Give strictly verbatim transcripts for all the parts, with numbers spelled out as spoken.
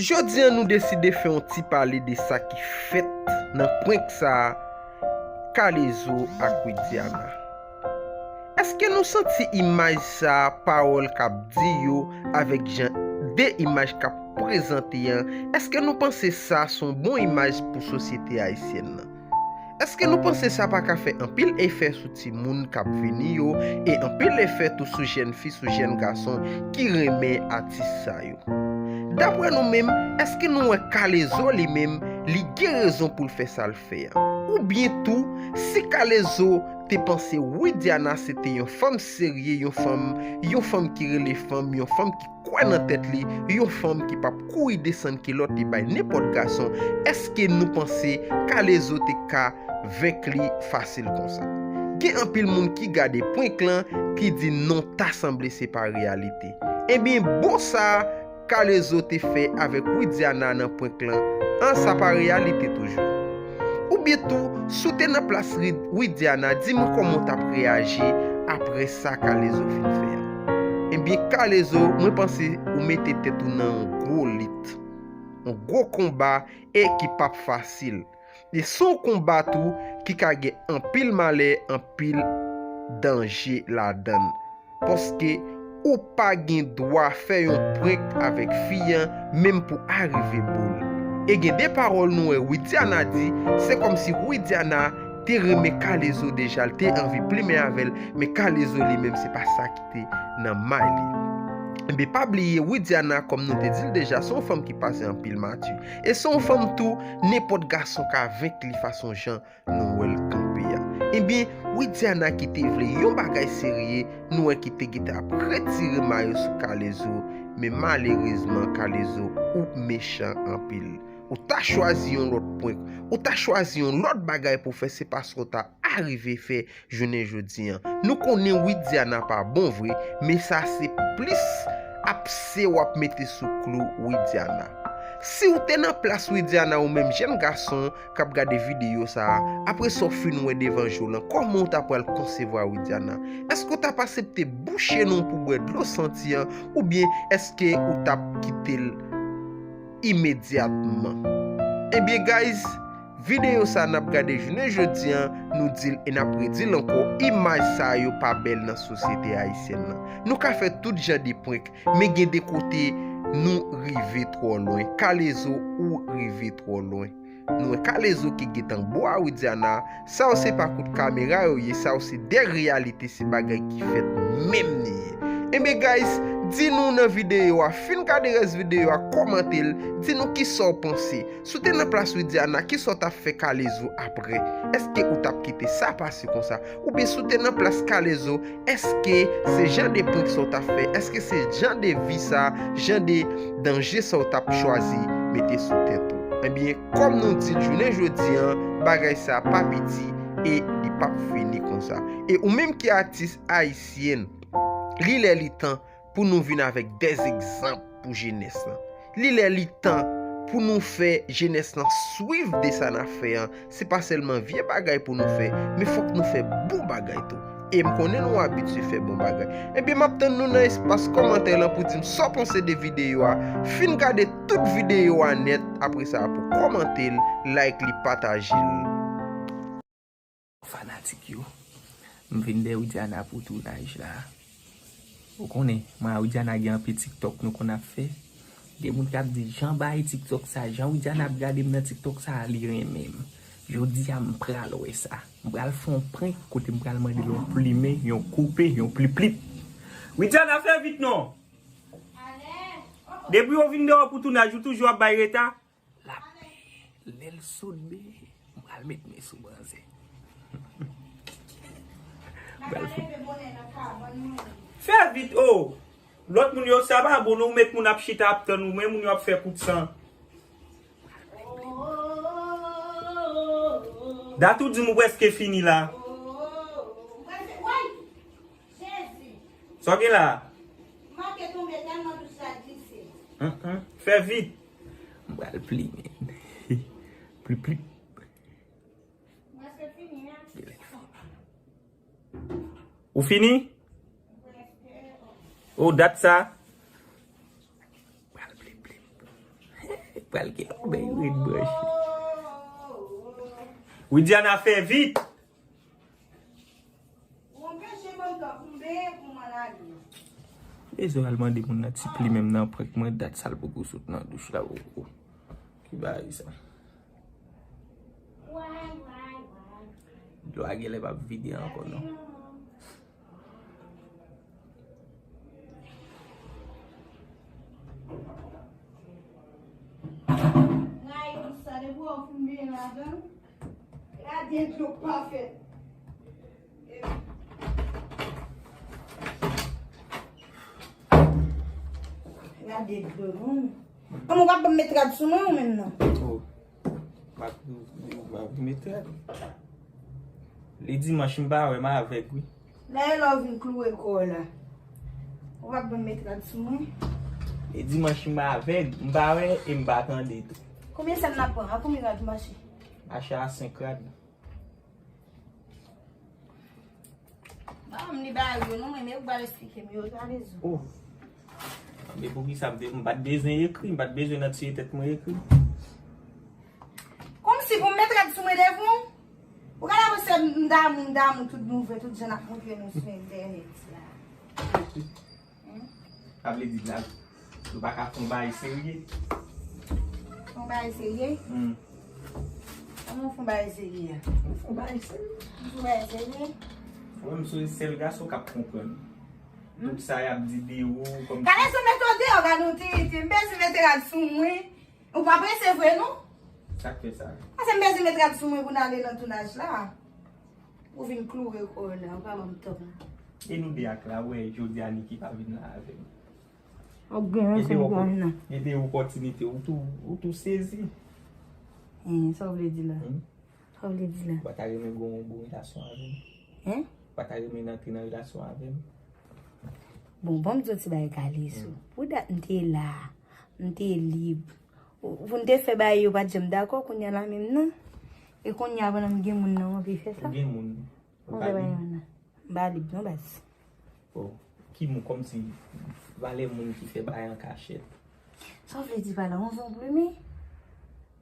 Jodi a nou deside fè yon ti pale de sa ki fèt nan prank sa a, K-Lezo ak Widiana. Èske nou santi imaj sa a, pawòl k ap di yo, avèk jan de imaj k ap prezante an, èske nou panse sa se yon bon imaj pou sosyete ayisyèn nan? Èske nou panse sa pa ka fè anpil efè sou timoun k ap vini yo, e anpil efè tou sou jèn fi, sou jèn gason ki renmen atis sa yo? Daprè nou menm, èske nou wè K-Lezo li menm, li gen rezon pou l fè sa l fè a? Oubyen tou, si K-Lezo te panse Widiana se te yon fanm serye, yon fanm, yon fanm ki rele fanm, yon fanm ki kwè nan tèt li, yon fanm ki p ap kouri desann kilòt li bay nenpòt gason, èske nou panse K-Lezo te ka venk li fasil konsa? Gen anpil moun ki gade prank lan ki di non, ta sanble se pa reyalite. Ebyen, bon sa K-Lezo te fè avèk Widiana nan prank lan, an sa pa reyalite toujou. Oubyen tou, si w te nan plas Rid-, Widiana, di m kòman w t ap reyaji apre sa K-Lezo fin fè a. Ebyen, K-Lezo, mwen panse ou mete tèt ou nan yon gwo lit, yon gwo konba e ki p ap fasil. E se yon konba tou ki ka gen anpil malè, anpil danje ladan l. Paske ou pa gen dwa fè yon prank avèk fi an, menm pou arive boul. E gen de pawòl nou wè Widiana di, se kòmsi Widiana te renmen K-Lezo deja, l te anvi plimen avè l, men K-Lezo li menm se pa sa ki te nan may li. Ebyen, pa bliye, Widiana, kòm nou te di l deja, se yon fanm ki pase anpil mati. E se yon fanm tou, nenpòt gason ka venk li fason jan nou wè l kanpe a. Ebyen, Widiana ki te vle yon bagay serye, nou wè ki te gentan ap retire mayo sou K-Lezo, men malerezman, K-Lezo, ou mechan anpil. Ou ta chwazi yon lòt prank, ou ta chwazi yon lòt bagay pou fè, se pa sa w ta arive fè jounen jodi an. Nou konnen Widiana pa bon vre, men sa se plis apse w ap mete sou klou Widiana. Si w te nan plas Widiana, ou menm jèn gason k ap gade videyo sa a, apre sa w fin wè devan je w lan, kòman w ta pral konsevwa Widiana? Èske w t ap asepte bouche non w pou bwè dlo santi an, oubyen èske ou t ap kite l imedyatman? Ebyen, guys, videyo sa n ap gade jounen jodi an, nou di l e n ap redi l ankò, imaj sa yo pa bèl nan sosyete ayisyèn nan. Nou ka fè tout jan de prank, men gen de kote nou rive twò lwen. K-Lezo, ou rive twò lwen. Nou wè K-Lezo ki gentan bo a Widiana, sa yo se pa kout kamera yo ye, sa yo se de reyalite, se bagay ki fèt menm li ye. Ebyen, guys, di nou nan videyo a, fin gade rès videyo a, kòmante l, di nou kisa w panse. Si w te nan plas Widiana, kisa w t ap fè K-Lezo apre? Èske ou t ap kite sa pase konsa? Oubyen si w te nan plas K-Lezo, èske se jan de prank sa w t ap fè? Èske se jan de vi sa, jan de danje sa w t ap chwazi mete sou tèt ou? Ebyen, kòm nou di l jounen jodi an, bagay sa pa piti e li p ap fini konsa. E ou menm ki atis ayisyèn, li lè li tan pou nou vin avèk dè egzanp pou jenès lan. Li lè li tan pou nou fè jenès lan swiv de sa n ap fè an. Se pa sèlman vye bagay pou nou fè, men fòk nou fè bon bagay tou. E m konnen nou abitye fè bon bagay. Ebyen, m ap tann nou nan espas kòmantè lan pou di m sa w panse de videyo a. Fin gade tout videyo a nèt, apre sa pou kòmante l, like li, pataje l. Fanatik yo, m vin dèyè Widiana pou tounaj la. Ou konnen, mwen a Widiana gen anpil TikTok nou konn ap fè. Gen moun k ap di, "Jan bay TikTok sa, jan Widiana ap gade m nan TikTok sa, li renmen m." Jodi a, m pral wè sa. M pral fè yon prank kote m pral mande l yon plimen, yon koupe, yon pliplip. Widiana, fè vit non! Depi w vin dèyè pou tounaj, ou toujou ap bay reta? L ap peye. Lè l sot byen, m pral met men sou manzè. M pral fout. Fè vit, o! Lòt moun yo, sa pa bon, non, ou met moun ap chita ap tann ou, men moun yo ap fè kout san. Dat ou di m ou prèske fini la. Sa w gen la? Hum, hum. Fè vit. M pral plimen. Plip, plip. Ou fini? O, dat sa. Pral plip, plip. Pral gen lòt bèy red branche. Widiana, fè vit! Bezwen al mande moun nan ti pli menm nan prank mwen, dat sa l poko sot nan douch la poko. Ki bagay sa? Dlo a genlè p ap vide ankò non. Gade dlo pafè. Gade dlo non. Kòman w ap ban m met rad sou mwen ou menm nan? Oh. M ap, m ap met rad. Li dimanch m pa wè, m avèg wi. Lè e lè w vin kloure kò w la. Ou p ap ban m met rad sou mwen? E dimanch m avèg, m pa wè e m pa tande tou. Konbyen sèm n ap pran? A konbyen rad mache? Mache a senk rad. Ban m li ba yo non, mwen, men ou pral esplike m yo, Kalezo. Oh. Men poukisa m te, m pa t bezwen ekri, m pa t bezwen nan tiye tèt mwen ekri. Kòmsi pou m met rad sou mwen devan w? Ou ka la panse m damou, m damou tout nouvèl, tout jan n ap montre nou sou entènèt la. Hmm? Sa vle di la, nou pa ka fè yon bagay serye? Fè yon bagay serye? Hmm. Kòman w fè yon bagay serye a? Nou fè yon bagay serye. Nou fè yon bagay serye? Mwen, m se sèl gason k ap konprann. Hmm? Tout sa y ap di de ou, kòmsi. Kalezo, mete w deyò, gade yon tenten. M bezwen mete rad sou mwen. Ou pa prese vre, non? Sa k fè sa? Paske m bezwen mete rad sou mwen pou n ale nan tounaj la. Ou vin kloure kò w la, ou pa ban m tan. E nou de ak la, w wè, jodi a Niki pa vin la avè m. Ou gen rezon pou vin la. Gen de opòtinite, ou tou, ou tou sezi. Hen, sa w vle di la? Hmm? Sa w vle di la? Ou pa ta renmen gen yon bon relasyon avè m? Hen? Ou pa ta renmen antre nan relasyon avè m? Bon, ban m di w ti bagay, Kalezo. Hmm. Pou dat m te la, m te lib. Pou n te fè bagay yo pa t janm dakò, kounye a la menm nan. E kounye a pandan m gen moun nan, m anvi fè sa. Ou gen moun? Ou pa lib? M pa lib non baz. Bon, ki moun, kòmsi valè moun ki fè bagay an kachèt? Sa w vle di pa la, yon zonblimi?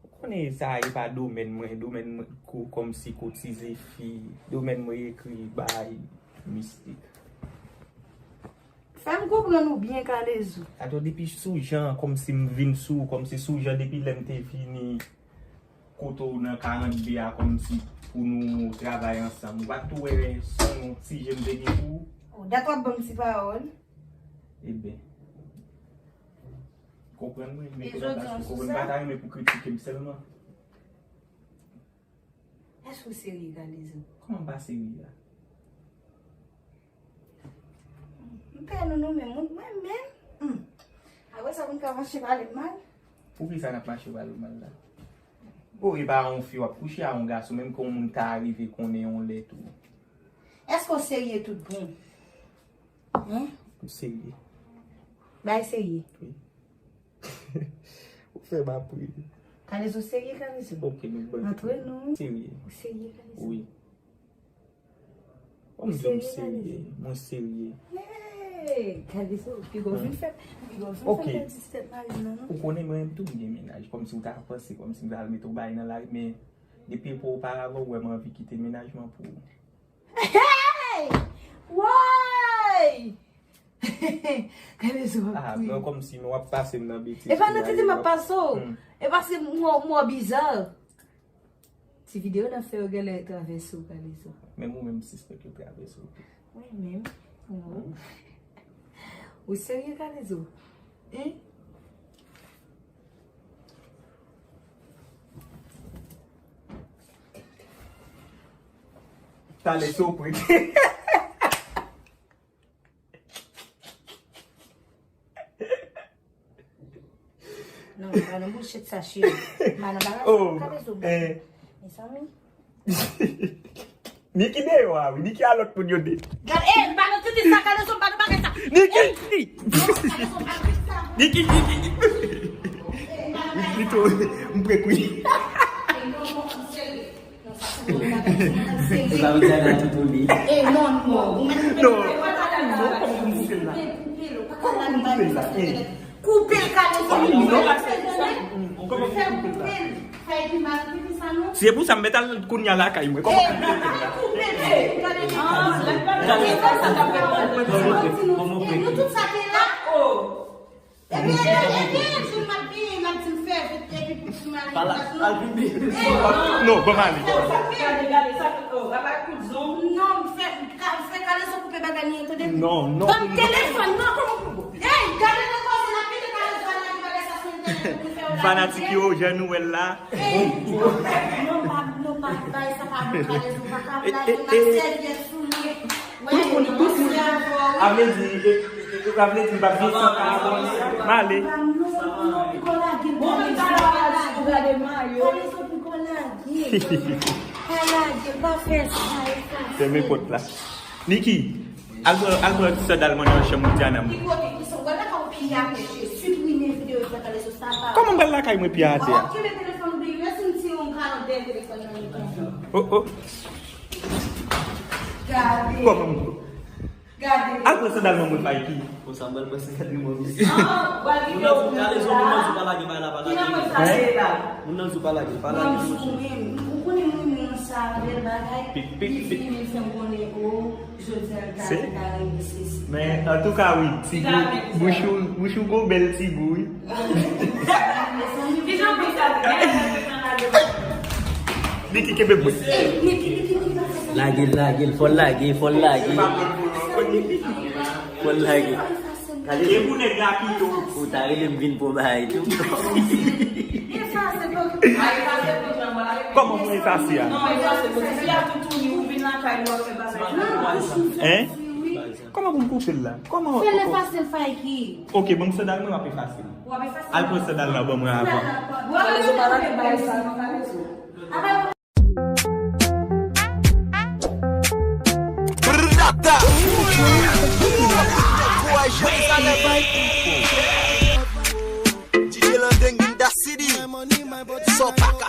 Ou konnen sa e pa domèn mwen, domèn mwen ko-, kòmsi kotize fi, domèn mwen ekri bay mistik. Fè m konprann ou byen, Kalezo. Atò, depi sou jan, kòmsi m vin sou, kòmsi sou jan depi lè m te vini kote w nan karant de a, kòmsi pou nou travay ansanm. Ou pa t tou wè son ti je m te gen pou ou? Oh, dat w ap ban m ti pawòl. Eben. Konprann mwen, men konprann, paske konprann m pa ta renmen pou kritike m sèlman. Èske w serye, Kalezo? Kòman m pa serye a? M pè nou, nou menm, mwen, mwen menm. Hmm. Apre sa, pou n ka mache pale m mal? Poukisa n ap mache pale w mal la? Bon, e pa yon fi w ap kouche a yon gason, menm ke yon moun ta rive konnen yon lè tou. Èske w serye tout bon? Hen? M serye. Bay serye. Wi. Ou fè m ap ri. Kalezo serye, Kalezo. Ok, nou bon. Antre nou. Serye. Ou serye, Kalezo? Wi. Ou serye, Kalezo? Mwen serye. Hey! Kalezo, piga w vin fè, piga w vin fè pèdi ti tèt mari m nan, non? Ou konnen mwen menm tou m gen mennaj. Kòmsi ou ta panse, kòmsi m ta al mete yon bagay nan lari, men depi epòk oparavan, ou wè m anvi kite mennaj mwen pou ou. Hey! Woy! Kalezo ap kriye. Ah, men kòmsi nou ap pase m nan betiz. E pa nan tete m ap pase w. Hmm. E paske m wè w, m wè w biza. Ti videyo n ap fè yo genlè travèse w, Kalezo. Menm ou menm, m sispèk yo travèse w tou. Mwen menm. Oh. Ou serye, Kalezo? Hein? Talè sou prik. Non, pa nan bouchèt sa, cheri. Pa nan bagay sa, Kalezo. Mezanmi. Niki deyò a wi, Niki a lòt moun yo de. Gad, eh, m pa nan tete sa, Kalezo, m pa nan bagay sa. Niki! Eh, Kalezo, m pa nan bagay sa. Niki, Niki! Li to, m prek wi. Ou pa vle di a tout ou li. Eh, non, non. Non. Non, kòman pou koupe la? Koupe l, Kalezo. Non, pa fè sa. Kòman pou koupe l la? Fè l pi mal, pi sa non. Se pou sa m mèt al kounye a lakay mwen. Kòman pou koupe l la? Nou tout sa te la. Epi, epi, epi, jou m ap vini, m ap di m fè vit, epi pou ti mari. Pala, al vin byen. Non, ban m ale. Gade, gade, sa, oh, papa kout zong. Non, m fè, ka, fè kalezo koupe bagay li, tande. Non, non. Ban m telefòn, non, kòman pou. Ey, gade nan koze la, pete kalezo a la, ki bagay sa sou entènèt pou fè w la. Fanatik yo, jan nou wè l la. Ey, non, pa, non, pa, bay sa pa bon, kalezo, pa ka blague, m ap sèvyèt sou li. Tout moun, tout moun. A vle di, e, e, e, a vle di, m p ap gen san pa abòne. M ale. Fèmen pòt la. Niki, al pran, al pran ti sandal mwen nan chanm Diana mwen. Kòman m pral lakay mwen pye atè a? Oh, oh. Kòman m Al pran sandal mwen mwen bay ki. Konsa m pral pran sandal mwen mwen. Moun nan di w pa lage bay la, pa lage. Moun nan di w pa lage, pa lage. Ou konnen moun nan sa bèl bagay. Pik, pik, pik. Li vini fè m konnen o jodi a gade bagay misye. Men antouka wi, ti gou, bouch ou, bouch ou gon bèl ti gou wi. Niki kenbe mwen. Lage l, lage l, fò l lage, fò l lage. Fò l lage. Ou ta rele m vin pran bagay tou. Kòman pou efase a? Hein? Kòman pou m koupe l la? Kòman? Fè l efase l fè ki? Ok, ban m sandal mwen, m ap efase l. Al pran sandal la ban mwen avan. Brata! Ankouraje Jeruzalem. D J Landeng in the city. Sa w pa ka